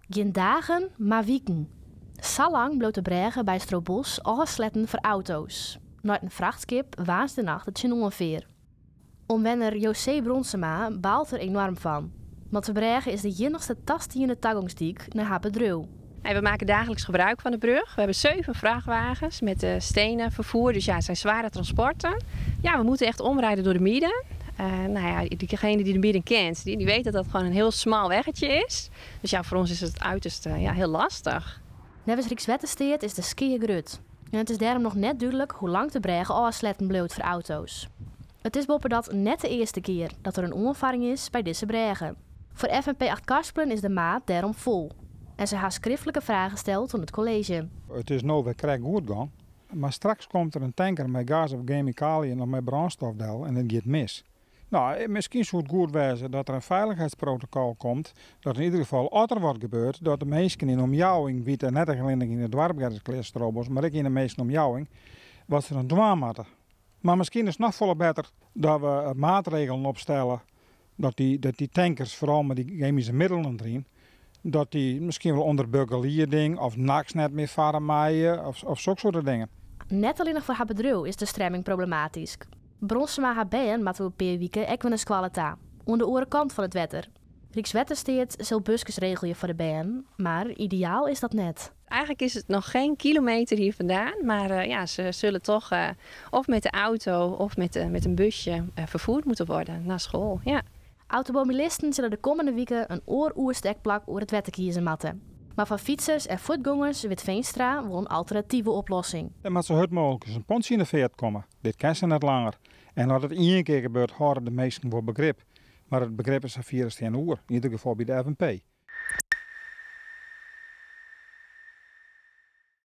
Gjin dagen, mar wiken. Sa lang bliuwt de brêge by Strobos ôfsletten foar auto's, nei't in frachtskip woansdeitenacht der tsjinoan fear. Omwenner José Bronsema baalt der enoarm fan, want de brêge is de iennichste tastiene tagongsdyk nei har bedriuw. We maken dagelijks gebruik van de brug. We hebben 7 vrachtwagens met stenen vervoer, dus ja, het zijn zware transporten. Ja, we moeten echt omrijden door de midden. Nou ja, diegene die de midden kent, die weet dat dat gewoon een heel smal weggetje is. Dus ja, voor ons is het uiterst ja, heel lastig. Neffens Rykswettersteat is de skea grut. En it is dêrom noch net dúdlik hoe lang de brêge ôfsletten bliuwt foar auto's. It is boppedat net de earste kear dat der in oanfarring is by dizze brêge. Foar FNP Achtkarspelen is de maat dêrom fol. En se ha skriftlike fragen steld oan it kolleezje. It is no wer krekt goed gong, mar straks komt der in tanker mei gas of gemikaliën of mei brânstof del en it giet mis. No, miskien soe it goed wêze dat der in feilichheidsprotokol komt, dat yn ieder gefal as der wat gebeurt, dat de minsken yn de omjouwing witte, net allinnich yn it doarp Gerkeskleaster-Strobos, mar ek yn de minsken omjouwing, wat se dan dwaan moatte. Mar miskien is it noch folle better dat we maatregelen opstelle dat dy tankers, foaral mei dy gemyske middelen deryn, dat dy miskien wol ûnder begelieding of nachts net mear farre meie of soksoarte dingen. Net allinnich foar har bedriuw is de stremming problematysk. Bronsema har bern moatte oer in pear wike ek wer nei skoalle ta, oan de oare kant fan it wetter. Rykswettersteat sil buskes regelje foar de bern, mar ideaal is dat net. Eigenlijk is het nog geen kilometer hier vandaan, maar ja, ze zullen toch of met de auto of met een busje vervoerd moeten worden naar school. Ja. Automobilisten sille de kommende wike in oar oerstekplak oer it wetter kieze moatte. Mar foar fytsers en fuotgongers wit Veenstra wol in alternative oplossing. Der moat sa hurd mooglik in pontsje yn de feart komme. Dit kin sa net langer. En as it ien kear gebeurt, hâlde de minsken wol begrip. Mar it begrip is sa fier as tsjinoer, yn ieder gefal by de FNP.